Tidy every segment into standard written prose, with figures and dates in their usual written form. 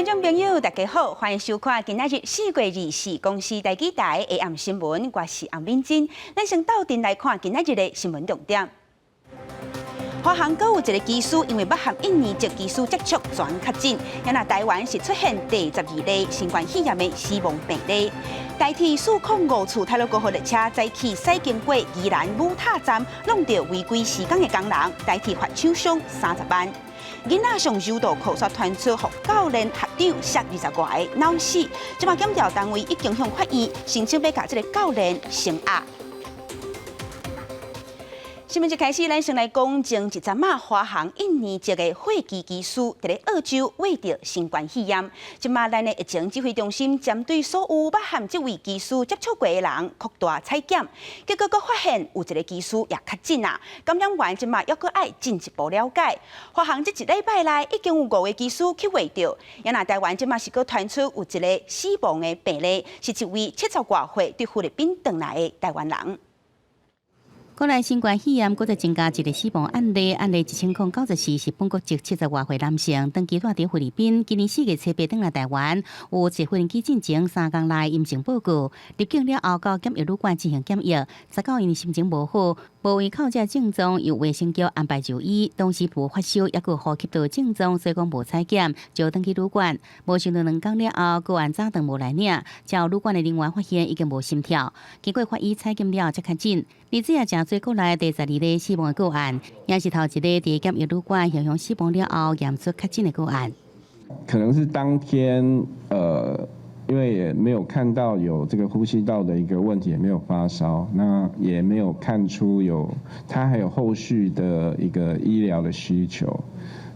觀眾朋友，大家好，歡迎收看今仔日4月24公視台語台下暗新聞，我是洪敏珍。咱先鬥陣來看今仔日的新聞重點。華航閣有一个機師因為捌和印尼籍機師接觸轉確診，啊若台灣是出現第12例新冠肺炎的死亡病例。台鐵405次太魯閣號列車早起駛經過宜蘭武塔站，挵著違規施工的工人，台鐵罰廠商30萬。囡仔上柔道課煞傳出予教練學長摔20外个腦死，這馬檢調單位已經向法院申請欲共這个教練聲押。新聞一開始，咱先來講前一陣仔華航印尼籍的貨機機師佇咧澳洲罹著新冠肺炎。這馬咱的疫情指揮中心針對所有捌和這位機師接觸過的人擴大採檢，結果閣發現有一个機師也確診啊！感染源這馬猶閣愛進一步了解。華航這一禮拜內已經有五个機師去確診，啊若台灣這馬是閣傳出有一个死亡的病例，是一位70外歲對菲律賓轉來的台灣人。國內新冠肺炎閣再增加一个死亡案例，案例1094是本國籍70外歲男性，長期蹛佇菲律賓，今年4月7日轉來台灣，有坐飛機進前3工內陰性報告，入境了後到檢疫旅館進行檢疫，19因心情無好，無胃口這症狀，由衛生局安排就醫，當時無發燒，抑閣呼吸道症狀，所以講無採檢，就轉去旅館。無想到2工了後，個案早頓無來領，才旅館的人員發現已經無心跳，經過法醫採檢了後才確診。而這也成做國內第12例死亡的個案，也是頭一个佇檢疫旅館形容死亡了後驗出確診的個案。可能是當天，因為也沒有看到有這個呼吸道的一個問題，也沒有發燒，那也沒有看出有他還有後續的一個醫療的需求，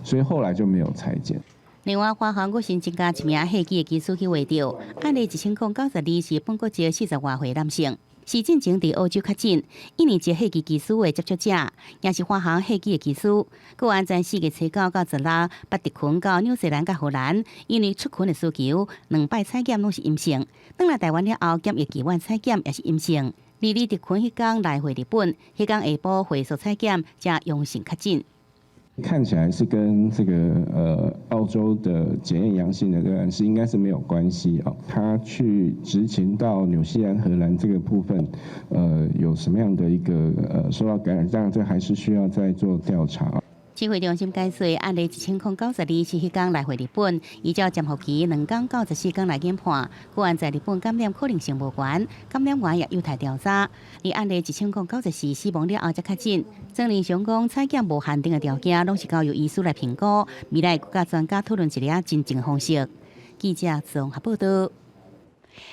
所以後來就沒有採檢。另外，華航閣新增加一名客機的機師去確診，案例1092是本國籍40外歲男性。是進前佇澳洲確診，印尼籍客機機師的接觸者，也是華航客機的機師。個案在4月初9到16，捌特勤到紐西蘭佮荷蘭，因為出勤的需求，兩擺採檢攏是陰性。轉來台灣了後，檢疫期滿採檢也是陰性。二二特勤彼工來回日本，彼工下晡回溯採檢，才陽性確診。看起來是跟這個澳洲的檢驗陽性的個案是應該是沒有關係哦。他去執勤到紐西蘭、荷蘭這個部分，有什麼樣的一個受到感染？當然這還是需要再做調查。指揮中心解釋，案例1092是彼工來回日本，依照潛伏期2工到14工來研判，個案在日本感染可能性無懸，感染源也有待調查。而案例1094死亡了後才確診，曾仁祥講採檢無限定的條件，攏是交由醫師來評估，未來閣佮專家討論一个真正方式。記者綜合報道。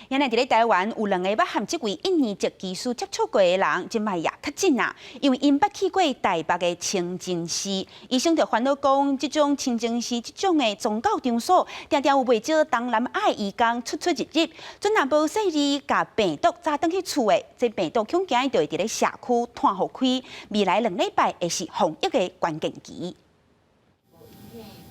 原來佇咧台灣有兩个捌和這位印尼籍機師接觸過的人，這擺也確診啊！因為𪜶捌去過台北的清真寺，醫生就煩惱講，這種清真寺這種的宗教場所，定定有袂少東南亞移工出出入入，準若無細膩，共病毒載轉去厝的，這病毒恐驚就會佇咧社區湠予開，未來2禮拜會是防疫的關鍵期。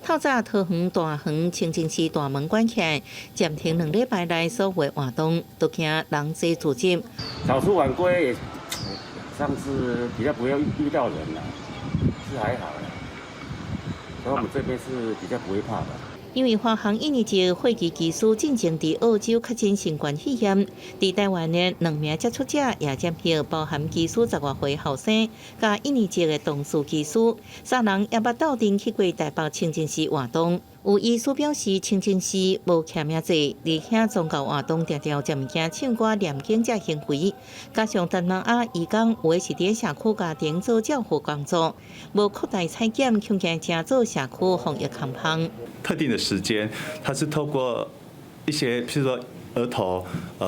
透早桃園大園清真寺大門關起來，暫停2禮拜內所有活動，都驚人濟聚集。早出晚歸也，上次比較不會遇到人啦，是還好啦。所以我們這邊是比較不會怕的。因為華航印尼籍貨機機師進前佇澳洲確診新冠肺炎，佇台灣的兩名接觸者也染疫，包含機師10外歲後生，佮印尼籍的同事機師，三人也捌鬥陣去過台北清真寺活動。有醫師表示，清真寺無欠名濟，而且宗教活動定定有食物件、唱歌、念經這行為，加上東南亞移工有的是佇社區家庭做照護工作，無擴大採檢，恐驚成做社區防疫空縫。特定的時間，它是透過一些，譬如說額頭、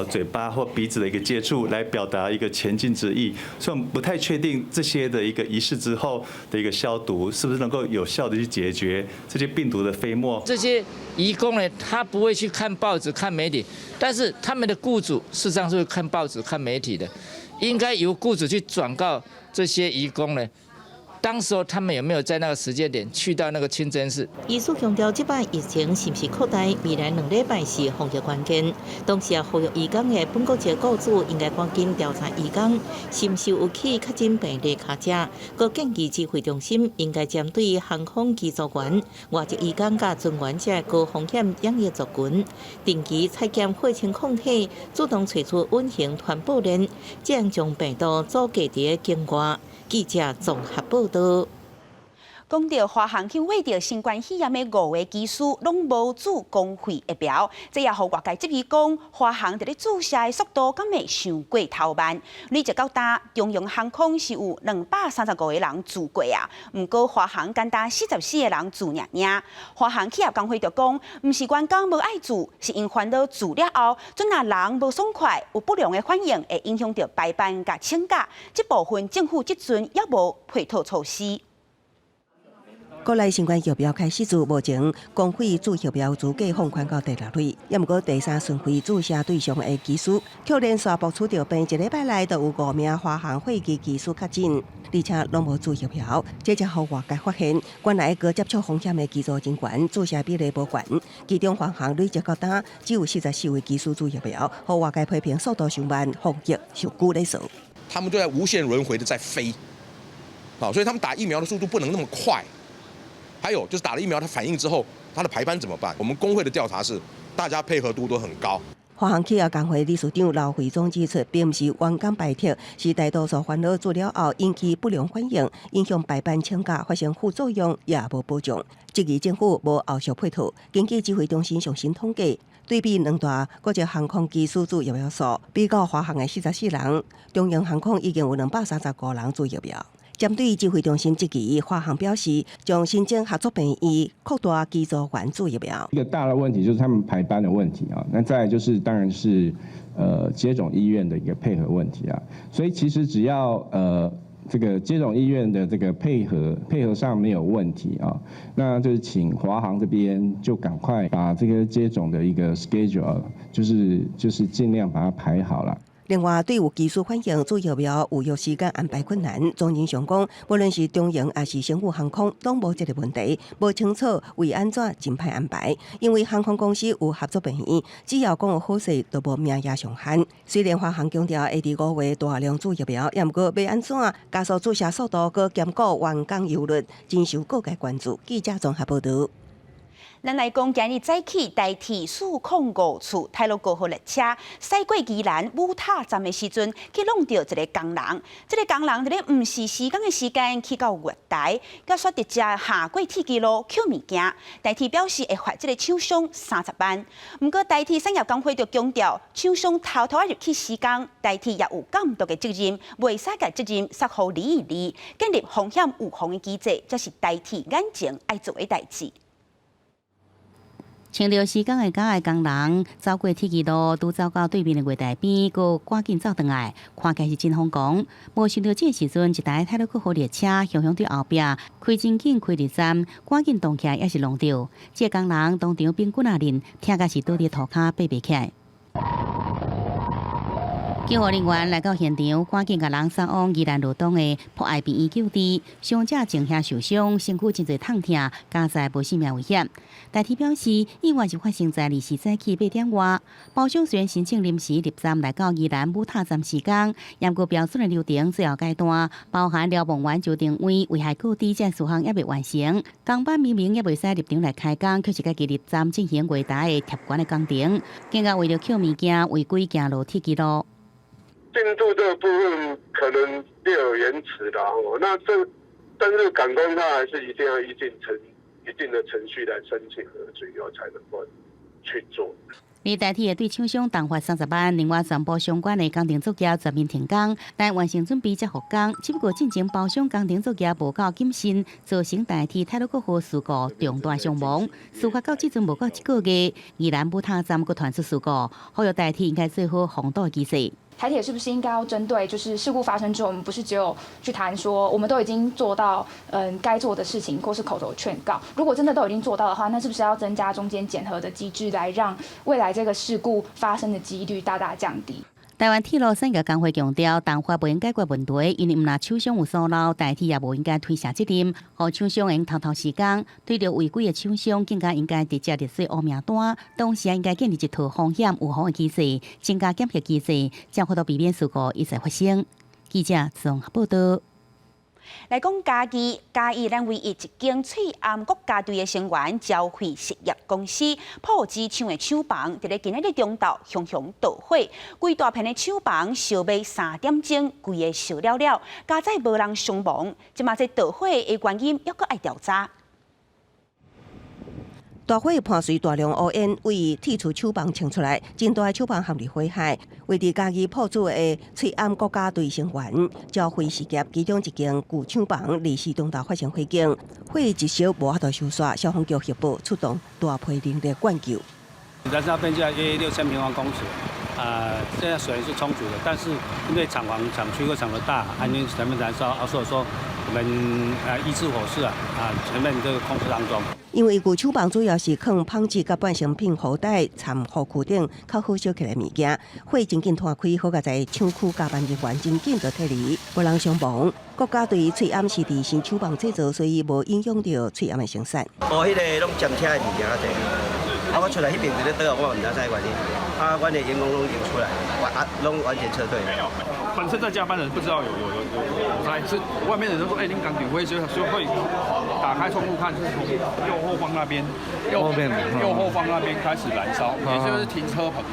嘴巴或鼻子的一個接觸，來表達一個虔敬之意。所以我們不太確定這些的一個儀式之後的一個消毒，是不是能夠有效的去解決這些病毒的飛沫。這些移工呢，他不會去看報紙、看媒體，但是他們的雇主事實上是會看報紙、看媒體的，應該由雇主去轉告這些移工呢，當時候他們有沒有在那個時間點去到那個清真寺？醫師強調，這擺疫情是毋是擴大，未來2禮拜是防疫關鍵。同時也呼籲移工的本國籍雇主應該趕緊調查移工是毋是有去確診病例跤跡。閣建議指揮中心應該針對航空機組員、外籍移工佮船員這高風險染疫族群，定期採檢血清抗體，主動揣出隱形傳播鏈，這樣將病毒阻隔佇境外。記者綜合報道。講著華航去染著新冠肺炎的五个機師，攏無注公費疫苗，這也予外界質疑講，華航佇咧注射的速度敢會傷過頭慢？累積到今，長榮航空是有235個人注過啊，毋過華航干焦44個人注爾爾。華航企業工會就講，毋是員工無愛注，是𪜶煩惱注了後，準若人無爽快，有不良的反應，會影響著排班佮請假。這部分政府這陣猶無配套措施。國內新冠疫苗開始注，目前公費注疫苗資格放寬到第六類，猶毋過第三順位注射對象的機師，卻連續爆出著病，一禮拜內就有五名華航貨機機師確診，而且攏無注疫苗，這才予外界發現，原來高接觸風險的機組人員注射比例無懸，其中華航累積到今只有44位機師注疫苗，予外界批評速度傷慢，防疫傷久咧趖。他們都在無限輪迴的在飛，所以他們打疫苗的速度不能那麼快。還有就是打了疫苗，他反應之後，他的排班怎麼辦？我們工會的調查是，大家配合度都很高。華航企業工會理事長劉惠宗指出，並毋是員工排斥，是大多數煩惱注了後引起不良反應，影響排班請假，發生副作用也無保障。質疑政府無後續配套。根據指揮中心上新統計，對比兩大國際航空機師注疫苗數，比較華航的44人，長榮航空已經有235人注疫苗。針對指揮中心質疑，華航表示將申請合作病院擴大機組員注疫苗。一個大的問題就是他們排班的問題啊，那再來就是當然是接種醫院的一個配合問題啊，所以其實只要這個接種醫院的這個配合上沒有問題啊，那就是請華航這邊就趕快把這個接種的一個 schedule，就是盡量把它排好了。另外，對有機師反映注疫苗預約時間安排困難，莊人祥講，無論是長榮抑是星宇航空，攏無這個問題，無清楚為按怎真歹安排，因為航空公司有合作病院，只要講有好勢，就無名額上限。雖然華航強調會佇5月大量注疫苗，猶毋過欲按怎加速注射速度，閣兼顧員工憂慮，真受各界關注。記者綜合報導。咱來講，今日早起台鐵405次太魯閣號列車駛過宜蘭武塔站的時陣，去挵著一个工人。這个工人佇咧毋是時工的時間去到月台，佮煞直接下過鐵支路抾物件。台鐵表示會罰這个廠商30萬。毋過台鐵產業工會就強調，廠商偷偷仔入去施工，台鐵也有監督的責任，袂使共責任捒予你你。建立風險預防的機制，才是台鐵眼前愛做的代誌。穿著施工的甲的工人走過鐵支路，拄走到對面的月台邊，閣趕緊走轉來，看起來是真瘋狂。無想著這个時陣，一台太魯閣號列車雄雄對後壁開真緊開入站，趕緊動起來，也是挵著。這个工人當場變滾仔面，疼甲是倒佇塗跤爬袂起來。救護人員來到現場，趕緊共人送往宜蘭羅東的博愛病院救治。傷者前胸受傷，身軀真濟痛疼，佳哉無性命危險。台鐵表示，意外是發生在24早起8點外。包廂雖然申請臨時入站來到宜蘭武塔站施工，毋過標準的流程最後階段，包含瞭望員就定位、危害告知這事項猶未完成。工班明明猶袂使入場來開工，卻是家己入站進行月台的貼懸的工程，更加為著抾物件違規行落鐵支路。進度這個部分可能略有延遲啦，哦，那這但是趕工，他還是一定要一定的程序來申請核准以後才能夠去做。而台鐵會對廠商重罰30萬，另外全部相關的工程作業全面停工，待完成準備才復工。只不過進前包廂工程作業無夠謹慎，造成台鐵太魯閣號事故重大傷亡。事發到這陣無夠一個月，宜蘭武塔站閣傳出事故，呼籲台鐵應該做好防堵機制。台鐵是不是應該要針對，就是事故發生之後，我們不是只有去談說，我們都已經做到該做的事情，或是口頭勸告。如果真的都已經做到的話，那是不是要增加中間檢核的機制，來讓未來這個事故發生的幾率大大降低？台灣鐵路產業工會強調，重罰無用解決問題，因為毋但廠商有疏漏，台鐵也無應該推卸責任，予廠商會用偷偷時間，對著違規的廠商，更加應該直接列做烏名單，同時也應該建立一套風險預防的機制，增加檢核機制，才有法度避免事故一再發生。記者綜合報道。來講嘉義，嘉義咱唯一一間翠頷國家隊的成員朝晖實業公司破紙廠的廠房，佇咧今仔日中晝熊熊著火，規大片的廠房燒欲3點鐘，規个燒了了，佳哉無人傷亡。這馬這著火的原因猶閣愛調查。大火伴隨大量烏煙，對鐵厝廠房衝出來，真大的廠房陷入火海。位佇嘉義朴子的翠頷國家隊成員朝晖實業其中一間舊廠房，24中晝發生火警，火一燒無法度收煞，消防局協報出動大批人力灌救。燃燒面積約6000平方公尺，啊，現在水是充足的，但是因為廠房廠區非常的大，安全前面燃燒，所以說我們啊抑制火勢啊，啊前面這個控制當中。因為舊廠房主要是囥紡織佮半成品盒袋、摻護區等較好燒起來物件，火真緊拖開，好佳哉廠區加班人員真緊就撤離，無人傷亡。國家隊翠頷是佇新廠房製造，所以無影響著翠頷的生產。哦，彼个攏占車的物件較濟，啊，我出來彼邊佇咧倒，我毋知啥原因，啊，阮的員工攏已經出來，完啊，攏完全撤退。本身在加班的人不知道有火災，是外面的人說，哎，恁工廠火，所以就會打開窗戶看，是從右後方那邊，右後方那邊開始燃燒，也就是停車棚。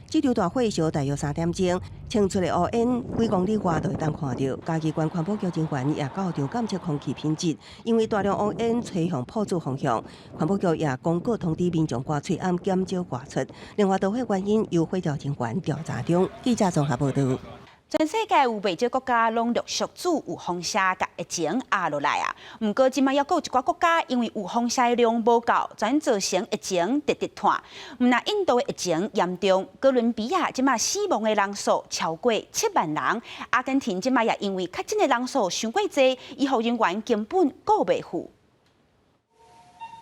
這場大火燒大約3點鐘，衝出的烏煙幾公里外都會當看著。嘉義縣環保局人員也到場監測空氣品質，因為大量烏煙吹向朴子方向，環保局也公告通知民眾掛喙罨減少外出。另外，著火原因由火調人員調查中。記者綜合報道。全世界有袂少國家攏陸續注有放射共疫情壓落來啊。毋過，這馬猶閣有一寡國家因為有放射的量無夠，轉造成疫情直直拖。毋但印度的疫情嚴重，哥倫比亞這馬死亡的人數超過7萬人，阿根廷這馬也因為確診的人數傷過濟，醫護人員根本顧袂赴。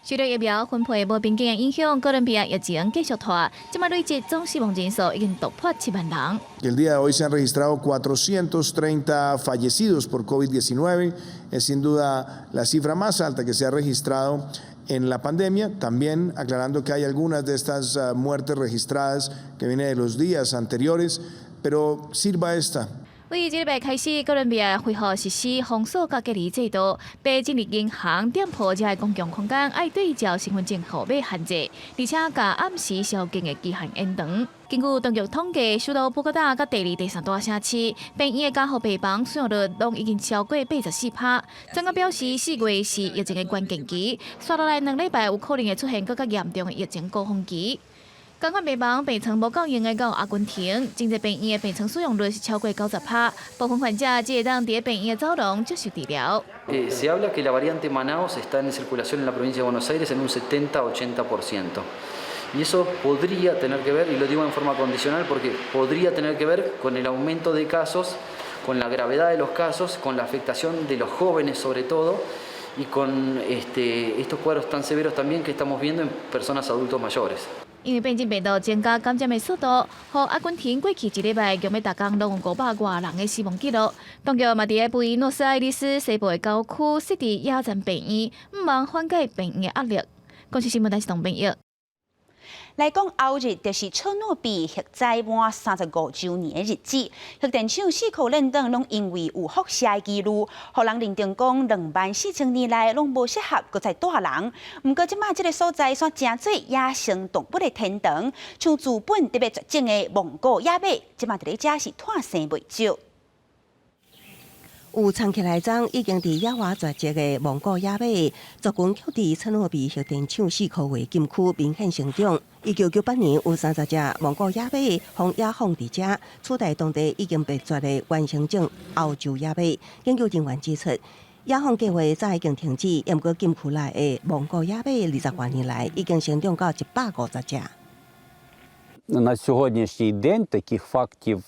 受著疫苗分配無平均的影響，哥倫比亞疫情繼續拖，這馬累計總死亡人數已經突破7萬人。 El día de hoy se han registrado 430 fallecidos por COVID-19, es sin duda la cifra más alta que se ha registrado en la pandemia. También aclarando que hay algunas de estas muertes registradas que vienen de los días anteriores, pero sirva esta. 對這禮拜開始，哥倫比亞恢復實施封鎖佮隔離制度，欲進入銀行、店鋪遮的公共空間愛對照身份證號碼限制，而且共暗時宵禁的期限延長。根據當局統計，首都波哥大佮第二、第三大城市病院的加護病房使用率攏已經超過84%。專家表示，4月是疫情的關鍵期，紲落來2禮拜有可能會出現閣較嚴重的疫情高峰期。仝款病房病床無夠用的閣有阿根廷，真濟病院的病床使用率是超過90%，部分患者只會當佇病院的走廊接受治療。 Se habla que la variante Manaus está en circulación en la provincia de Buenos Aires en un 70-80%. Y eso podría tener que ver, y lo digo en forma condicional porque podría tener que ver con el aumento de casos, con la gravedad de los casos, con la afectación de los jóvenes sobre todo, y con estos cuadros tan severos también que estamos viendo en personas adultos mayores. 因為變種病毒增加感染的速度，予阿根廷過去一禮拜共欲逐工攏有500外人的死亡記錄。當局嘛佇咧布宜諾斯艾利斯西部的郊區設置野戰病院，毋望緩解病院的壓力。公視新聞台是董編譯。來講後日就是車諾比核災滿35週年的日子，核電廠四顆輪轉攏因為有輻射的疑慮，予人認定講24,000年來攏無適合閣再蹛人。毋過這馬這个所在煞成做野生動物的天堂，像日本特別絕種的蒙古野馬，這馬佇咧遮是湠生袂少。有藏起來種已經佇野外絕跡的蒙古野馬，族群卻佇車諾比核電廠四箍圍禁區明顯成長。1998年有30隻蒙古野馬予野放佇遮，取代當地已經滅絕的原生種歐洲野馬。研究人員指出，野放計劃早已經停止，毋過禁區內的蒙古野馬20外年來已經成長到150隻。На сьогоднішній день таких фактів,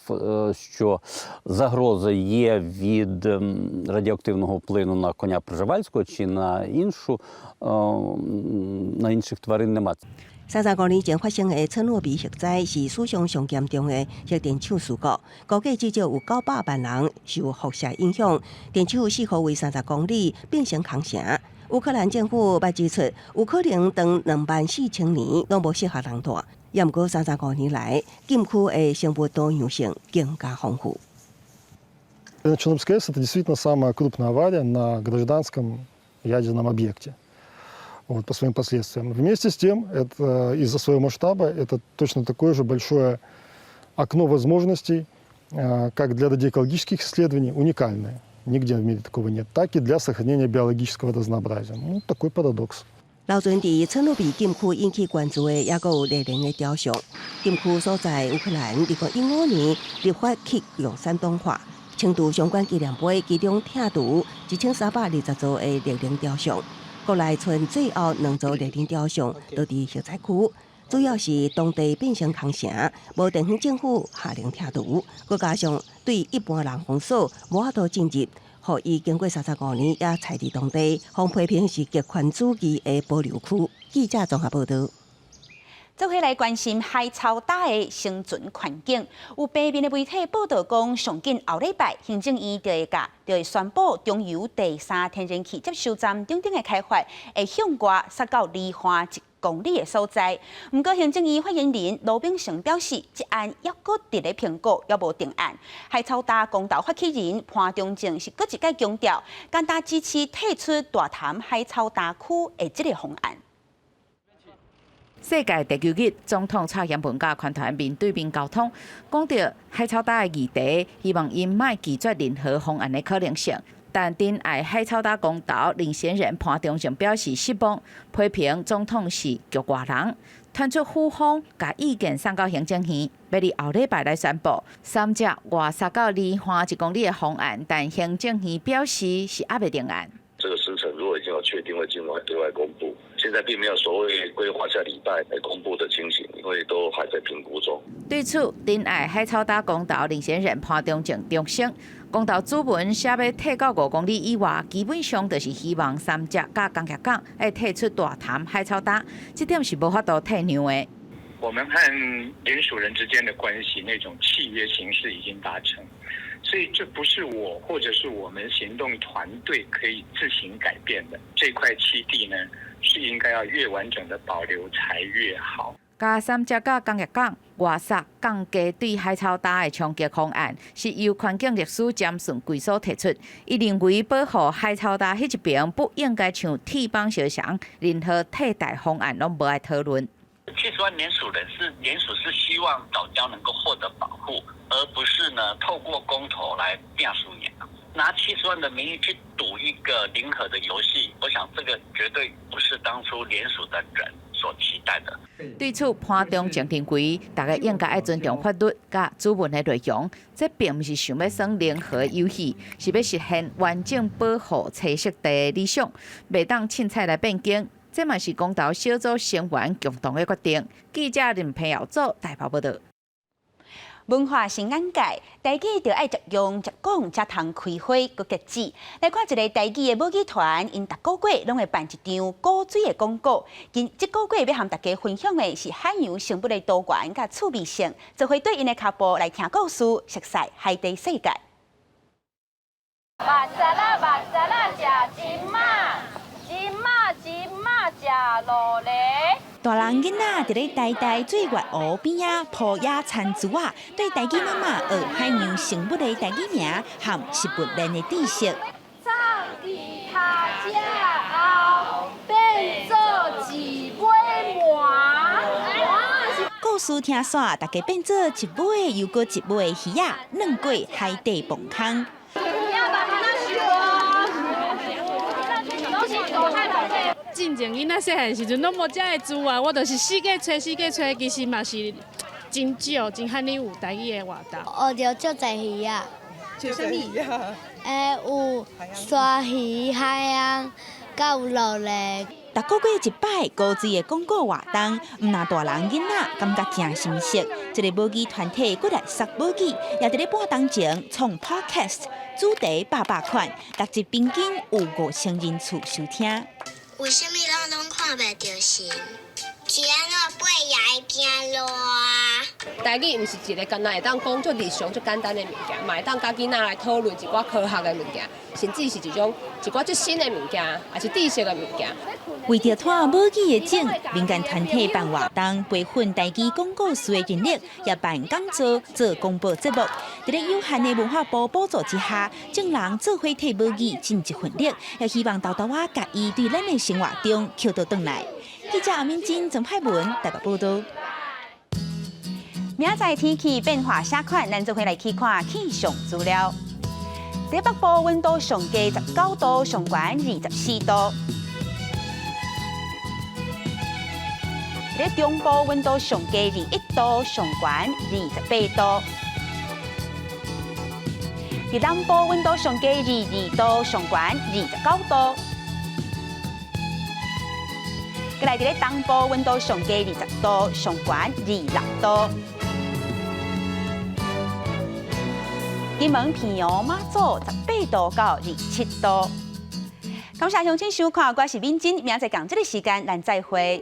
що загроза є від радіоактивного вплину на коня Пржевальського чи на інших тварин немає. 35年前發生的車諾比核災是史上上嚴重的核電廠事故，估計至少有900萬人受輻射影響，電廠四方圍30公里變成空城。烏克蘭政府捌指出，有可能長24,000年攏無適合人蹛。也毋過35年來，禁區的生物多樣性更加豐富。 Чернобыльская АЭС – это действительно самая крупная авария на гражданском ядерном объекте, вот, по своим последствиям. Вместе с тем, это, из-за своего масштаба, это точно такое же большое окно возможностей, как для радиоэкологических исследований, уникальное. Нигде в мире такого нет, так и для сохранения биологического разнообразия. Ну, такой парадокс. 留存佇車諾比禁區引起關注的，抑閣有列寧的雕像。禁區所在烏克蘭，2015年立法去共產黨化，清除相關紀念碑，其中拆除1320座的列寧雕像。國內賰最後兩座列寧雕像都佇核災區，主要是當地變成空城，無地方政府下令拆除，閣加上對一般人封鎖，無法度進入。予伊經過35年也蹀佇當地，予批評是極權主義的保留區。記者綜合報導。做伙來關心海草礁的生存環境。有平面的媒體報導講，上緊後禮拜行政院就會宣布中油第三天然氣接收站等等的開發，會向外擴到離岸1公里的所在。毋過行政院發言人盧炳成表示，這案猶閣佇咧評估，猶無定案。海草礁公投發起人潘忠政是閣一擺強調，敢焦支持退出大潭海草礁區的這个方案。世界地球日，總統蔡英文佮團團面對面溝通，講著海草礁的議題，希望𪜶莫拒絕任何方案的可能性。但珍愛海草礁公投領銜人潘忠政表示失望，批評總統是局外人，傳出府方共意見送到行政院，欲佇後禮拜來宣布三接外擴到離岸1公里的方案，但行政院表示是猶未定案。這個時程如果已經有確定，會盡快對外公布。現在並沒有所謂規劃下禮拜來公布的情形，因為都還在評估中。對此，珍愛海草礁公投領銜人潘忠政重申，公投主文寫欲退到5公里以外，基本上就是希望三接佮工業港會退出大潭海草礁，這點是無法度退讓的。我們和聯署人之間的關係，那種契約形式已經達成。所以這不是我或者是我們行動團隊可以自行改變的。這塊棲地呢，是應該要越完整的保留才越好。共三接佮工業港外擴降低對海草礁的衝擊方案，是由環境律師詹順貴所提出。伊認為保護海草礁彼一邊不應該像鐵板燒相，任何替代方案攏無愛討論。 70萬聯署人是聯署是希望藻礁能夠獲得保護，而不是呢透過公投來拚輸贏。拿七十萬的名義去賭一個零和的遊戲，我想這個絕對不是當初聯署的人所期待的。對此，潘忠政認為，大家應該愛尊重法律佮主文的內容，這並毋是想欲耍零和遊戲，是欲實現完整保護棲息地的理想，袂當凊彩來變更。這嘛是公投小組成員共同的決定。記者林培耀做台北報導。文化新眼界，台語著愛捷用捷講，才通開花閣結籽。來看一个台語的舞劇團，𪜶逐个月攏會辦一場古錐的廣告。今這个月欲和大家分享的是海洋生物的多元佮趣味性。做伙綴𪜶的跤步來聽故事，熟悉海底世界。肉沙啦，肉沙啦，食金仔，金仔，金仔，食鱸螺。大人囡仔佇咧台大水月湖邊仔鋪野餐桌仔，對台語媽媽學海洋生物的台語名和食物鏈的知識。藏佇頭食後，變做一尾鰻。故事聽煞，大家變做一尾又閣一尾的魚仔，鑽過海底墓空。進前囡仔細漢時陣，攏無遮的資源，我就是四界揣，四界揣，其實嘛是真少，真罕爾有台語的活動。學著足濟魚仔。像啥物？有鯊魚、海翁，佮有鱸螺。逐個月一擺高水的廣告活動，毋但大人囡仔感覺誠心適。這个母語團體過來說母語，也佇咧半當前創 Podcast 主題百百款，逐集平均有5000人次收聽。為啥物咱攏看袂著神？是按怎八爺會驚熱？台語毋是一个干焦會當講足日常、足簡單的物件，嘛會當佮囡仔來討論一寡科學的物件，甚至是一種一寡足新的物件，抑是知識的物件。為著拓母語的種，民間團體辦活動，培訓台語講故事的人力，也辦講座、做廣播節目。佇咧有限的文化部補助之下，眾人做伙替母語盡一份力，也希望沓沓仔共伊對咱的生活中抾倒轉來。記者阿敏珍、曾派文台北報導。明仔載天氣變化啥款，咱做伙來去看氣象資料。佇北部溫度上低19度，上懸24度。佇中部溫度上低21度，上懸28度。佇南部溫度上低22度，上懸29度。過來佇咧東部溫度上低20度，上懸26度。金門、平陽、馬祖18度到27度。感謝鄉親收看，我是敏珍，明仔載仝這个時間，咱再會。